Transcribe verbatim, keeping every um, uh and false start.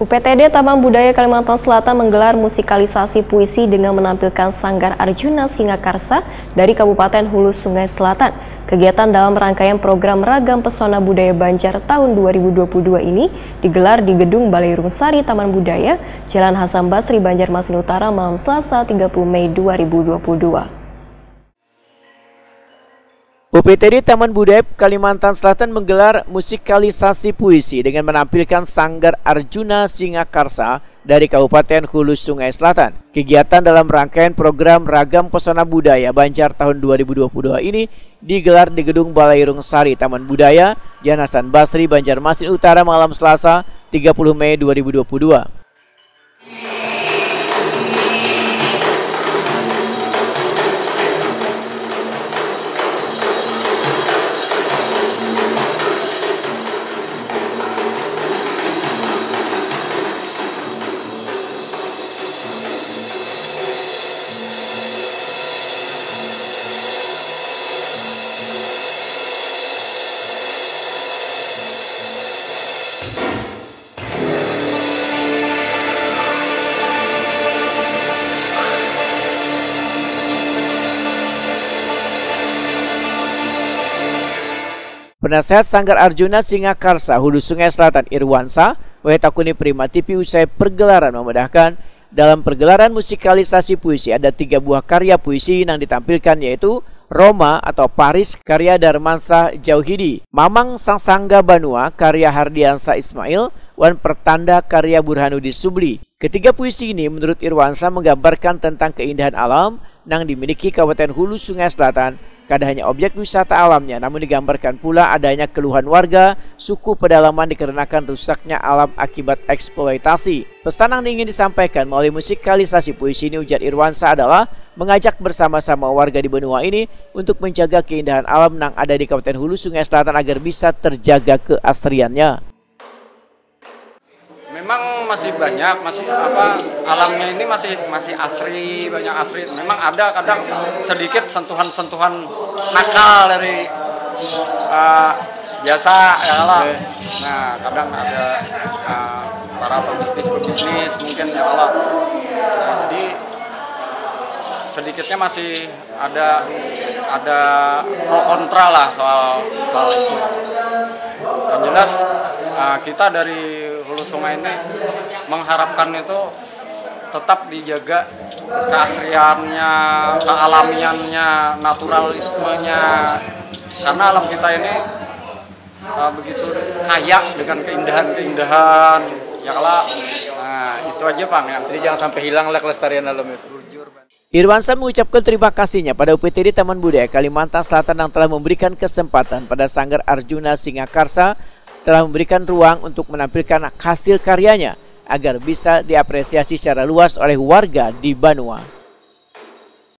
U P T D Taman Budaya Kalimantan Selatan menggelar musikalisasi puisi dengan menampilkan Sanggar Arjuna Singakarsa dari Kabupaten Hulu Sungai Selatan. Kegiatan dalam rangkaian program Ragam Pesona Budaya Banjar tahun dua ribu dua puluh dua ini digelar di Gedung Balai Irung Sari Taman Budaya, Jalan Hasan Basri, Banjarmasin Utara, malam Selasa, tiga puluh Mei dua ribu dua puluh dua. U P T D Taman Budaya Kalimantan Selatan menggelar musikalisasi puisi dengan menampilkan Sanggar Arjuna Singakarsa dari Kabupaten Hulu Sungai Selatan. Kegiatan dalam rangkaian program Ragam Pesona Budaya Banjar tahun dua ribu dua puluh dua ini digelar di Gedung Balai Irung Sari Taman Budaya, Jalan Hasan Basri, Banjarmasin Utara, malam Selasa, tiga puluh Mei dua ribu dua puluh dua. Penasehat Sanggar Arjuna Singakarsa Hulu Sungai Selatan Irwansa, Wahitakuni Prima T V usai pergelaran memudahkan, dalam pergelaran musikalisasi puisi ada tiga buah karya puisi yang ditampilkan, yaitu Roma atau Paris karya Darmansa Jauhidi, Mamang Sang Sangga Banua karya Hardiansa Ismail, wan Pertanda karya Burhanuddin Subli. Ketiga puisi ini menurut Irwansa menggambarkan tentang keindahan alam nang dimiliki Kabupaten Hulu Sungai Selatan. Kada hanya objek wisata alamnya, namun digambarkan pula adanya keluhan warga suku pedalaman dikarenakan rusaknya alam akibat eksploitasi. Pesan yang ingin disampaikan melalui musikalisasi puisi ini, ujar Irwansa, adalah mengajak bersama-sama warga di benua ini untuk menjaga keindahan alam nang ada di Kabupaten Hulu Sungai Selatan agar bisa terjaga keasriannya. Memang masih banyak, masih apa, alamnya ini masih masih asri, banyak asri. Memang ada kadang sedikit sentuhan-sentuhan nakal dari uh, biasa ya lah. Nah, kadang ada uh, para pebisnis-pebisnis mungkin ya Allah. Jadi sedikitnya masih ada ada pro kontra lah soal soal itu. Yang jelas uh, kita dari Hulu Sungai ini mengharapkan itu tetap dijaga keasriannya, kealamiannya, naturalismenya. Karena alam kita ini uh, begitu kaya dengan keindahan-keindahan, ya kalau nah, itu aja, Bang, yang. Jadi jangan sampai hilang lah kelestarian alam itu. Irwansa mengucapkan terima kasihnya pada U P T D Taman Budaya Kalimantan Selatan yang telah memberikan kesempatan pada Sanggar Arjuna Singakarsa, telah memberikan ruang untuk menampilkan hasil karyanya agar bisa diapresiasi secara luas oleh warga di Banua.